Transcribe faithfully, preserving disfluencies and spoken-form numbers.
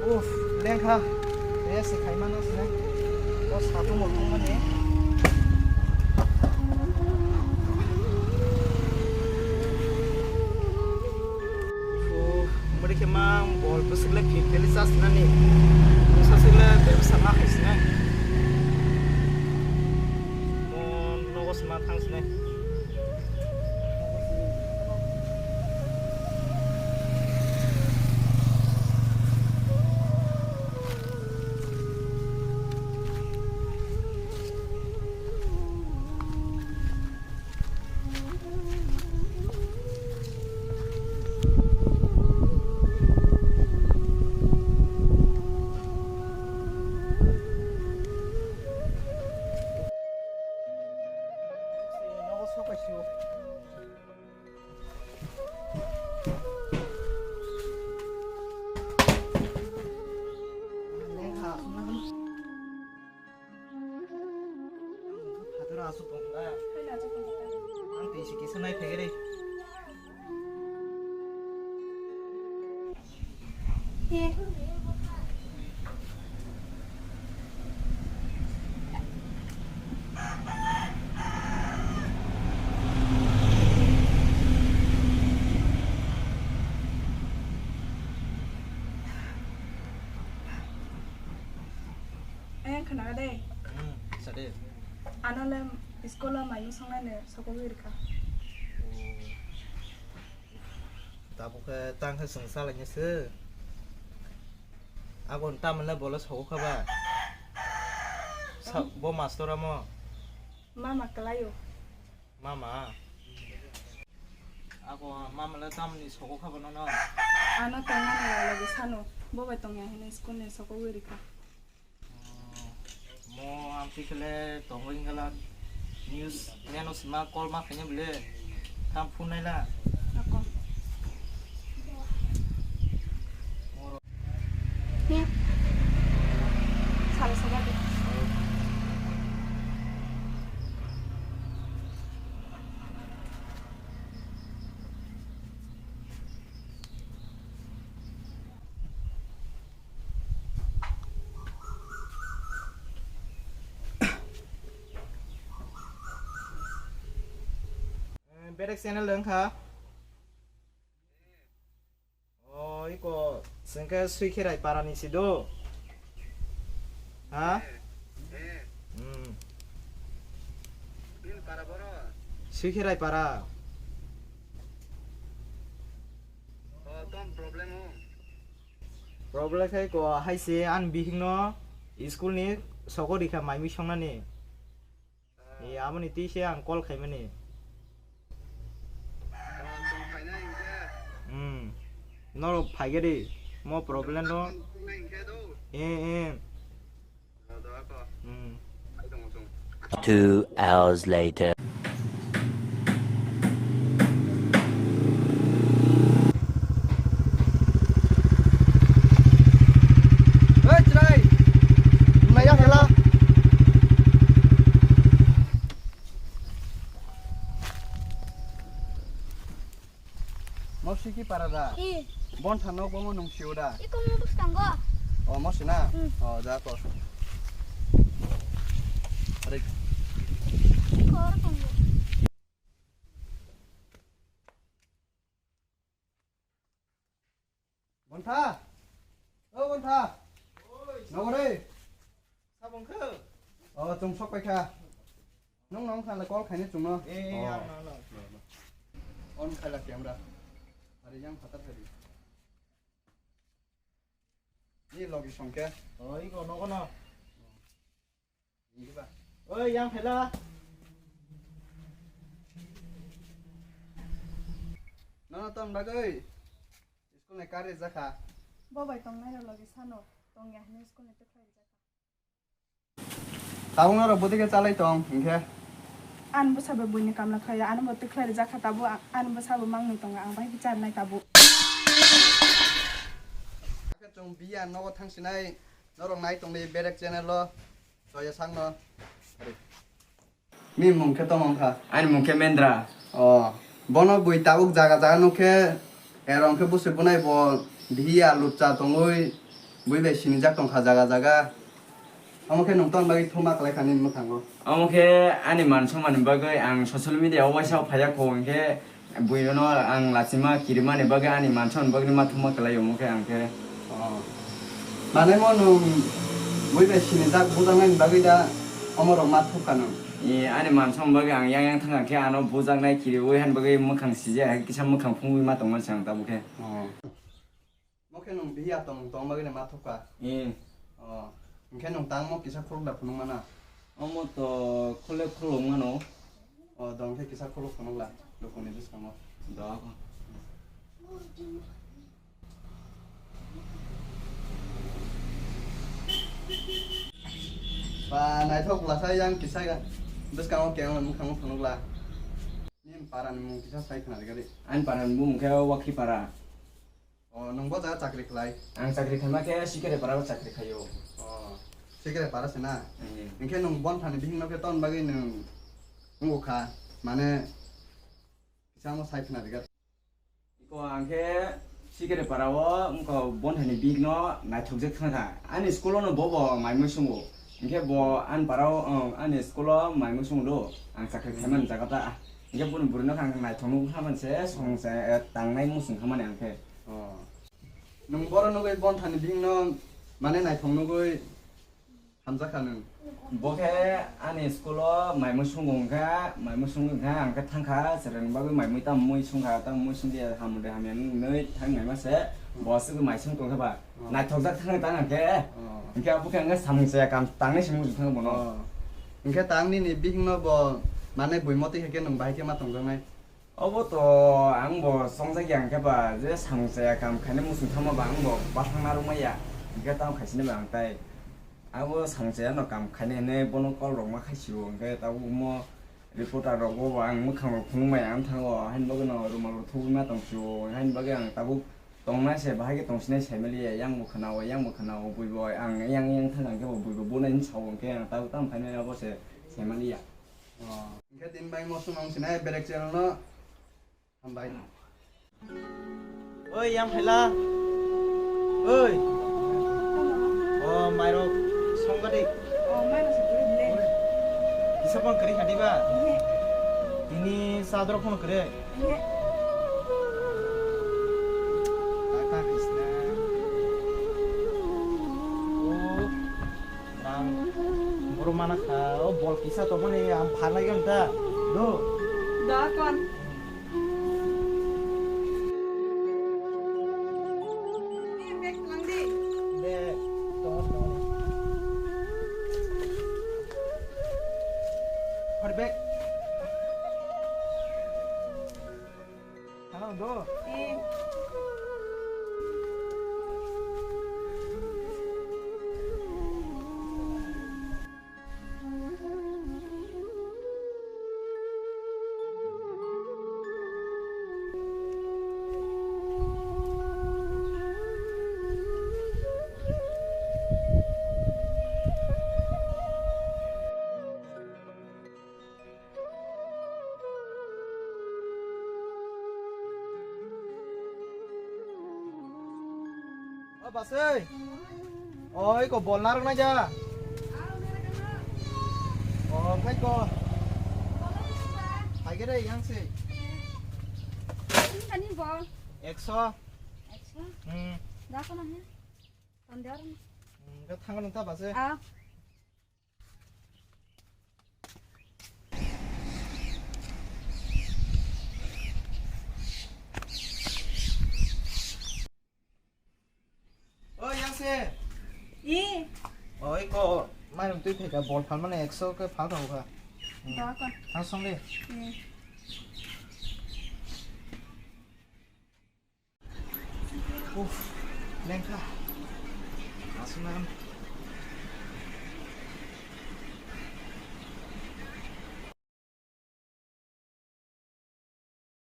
Uff, lengkha. Rest khaimano sini. O satung bo tongmani. Uff, muri khe mang bol bwswk le fit teli chas nani. Bwsa swk le bebsa ma khai sinai. Mo nogo sima thang sinai. Phator aswk tong kha. Ang twi se kisa nai phai re. Ayang khna de. Hmm, sade. Ano le school o mai musong nai ne sokogwi rikha. Oh. Tabuk khe tang khe chwng chalainai se. Aboni tamoni le bole sogo kha ba? Sa-, bo master amo? Mama kwlaio. Mama? Ako mama le tamoni sogo kha ba nono? Ano tongmani rok logi sano. Bo bai tongya hwnwi school ni sokogwi rikha. Mo amtwi khe le tongwi wngkha la news man o sima call ma khaina bole. Tam phone naila. Ako. Sal soba de. Berek channel wngkha. O iko sengke Suikherai para ni sido. Ha? Hmm. Suikherai para. Problem khai ko hai se an bihik no school ni soko rikha mai mi songnani. Ni amoni twi se ang call khaimani. Hmm. Norok phaigadi mo problem no. Eh, eh. Hmm. Two hours later. Hei, chwrai! Maya hela. Mosi ki para da? I. Bon thano bomo nung siu da? I kom nung bus tanggo. O, mosi na? Hmm. O, da ko. Are. I ko or tanggo. Bontha! O Bontha! Oi! Nogo re? Sabong khe? O, chwng sok paikha. Nung nong khan le call khaini chwngno. Eh, eh, oh. Ang nang nang. On khaila camera. Ari yang phatar khadi. Ni logi songke. Oh, iko nogo no. Oi, yang phela. Nono ton bagwi. School ni kar rijak kha. Bo bai tongnai rok logi sano tongya hwnwi school ni twi khlai rijak kha. Tabuk norok bwtwi khe chalai tong hinkhe. Ani bwsa bai buini kamla khlaiya, ani bo twi khlai rijak kha tabuk, ani bwsa bo mangni tongo, ang bai bichar nai tabuk. Hakhe chwng biya nogo thang sinai. Norok nai tongdi Berek channel o. Soya sakno. Ni mung khe tong wngkha? Ani mung khe Mendra. O, bono bui tabuk jaga jaga nukhe, erong khe bwswi bwnai bo bihiya lupcha tongwi Bui bai sinijak tongkha jaga jaga. Omo khe nwng ton bagwi thuma kwlai kha nini mwkhango. Omo khe ani man somani bagwi ang social media o waisa phaiya kho, hinkhe buino ang lachima kirimani bagwi ani man somani bagwi ma thuma kwlai omo khe ang khe. Oh. Manai mo nwng bui bai sinijak bujaknani bagwi da omo rok ma thupkha nwng? E, ani man somani bagwi ang yang yang thangkha khe ano bujaknai kiriwi hani bagwi mwkhang sijak hai kisa mwkhang phungwi ma tongmani se ang tabuk khe. Oh. Mo khe nwng bihiya tong, tong bagwi no ma thupkha? Eh. Oh, hinkhe nwng tangmo kisa khuluk da phunuk mana? Omo to khuluk khuluk mano. Oh, dong khe kisa khuluk phunuk la, lukuni bwskango. Do. Ba, naithok bwlasa yang kisa ga, bwskango keng mwkhang phunuk la. Nini para ni mung kisa sai khna rwgadi. Ani para ni bumung khe Wakhi para. Oh, nwng bo jaga chakri khlai? Ang chakri khaima khe Sikere para o chakri khaio. Oh, Sikere para se na? Hmm. Hinkhe nwng Bonthani bihik no khe ton bagwi nwng wngkha, mane kisa omo sai khna rwgadi. Iko ang khe Sikere para o wngkha Bonthani bihik no naithok jak thangkha. Ani school o no bo bo mai mui sungo. Hinkhe bo ani para o, ani school o mai mui sungo do. Ang chakri khaimani jaga ta. Hinkhe boni bwrwi no khe ang naithok nukha mani se song se, eh, tangnai muchung kha mani ang khe. Oh. Nwng boro nugwi Bonthani bihikno mane naithok nugwi hamjakha nwng? Bo khe ani school-o mai mui swngo wngkha, mai mui swngo wngkha, ang khe thangkha, chwraini bagwi mai mui tamo mui swngkha, tamo mui swngdi, hamdi hamya nwngnwi thangnaima se, bo aswk mai swng tongkha ba. Oh. Naithokjak thangwi tang ang khe. Oh. Hinkhe abo khe ang khe samung chaya kam tangnai se mujung thangwi bono. Oh. Hinkhe tang nini bihikno bo mane buimotwi hai khe nwng bahai khe ma tongjaknai? Obo to ang bo chongjak ya, hinkhe ba je samung chaya kam khainai muchung thangma ba ang bo bathang narwk maya, hinkhe tamo khaisini ba ang tai. Abo samung chaya no kam khainai hinwi bono call rok ma khaisio, hinkhe tabuk omo reporter rok bo ang mwkhang rok phunuk maya ang thango, haini bagwi no rumal rok thubui ma tong phio, haini bagwi ang tabuk tongnai se bahai khe tongsinai saimaliya, yang bo khwnao, yang bo khwnao, bui bo ang yang yang thang ang khe bo bui bo bonai hinwi sao, hinkhe ang tabuk tamo khainai abo se saimaliya. Oh, hinkhe tini bai mo sumang sinai berek channel no hambai. Oi, yang phaila. Oi. Oh, mairok songkha di. Oh, mairok songkha di le. Kisa phone kari khadi ba? Iya. Tini sadro phone kare. Iya. Kaka khaisna. Oh. Rang boro mana kha, o bol kisa tongmani ang phalai khe ta. Do. Da kon. Bag lang di. De, tongo, tongo. Hor bag. Ano do. Eh. O basai. Oi ko bol narok nai ja. O phai ko. Phai khe re yang se. Ani bol. Ekso. Ekso? Hmm. Da ko na he. Tandar. Hmm, ke thang nang ta basai. Ah. Oi, yang se. I. Oi, ko, mai rum tui theka bol phalmani ekso ke phal thang kha. Da ko. Thang song de. I. Uff, lengkha. Aswknang.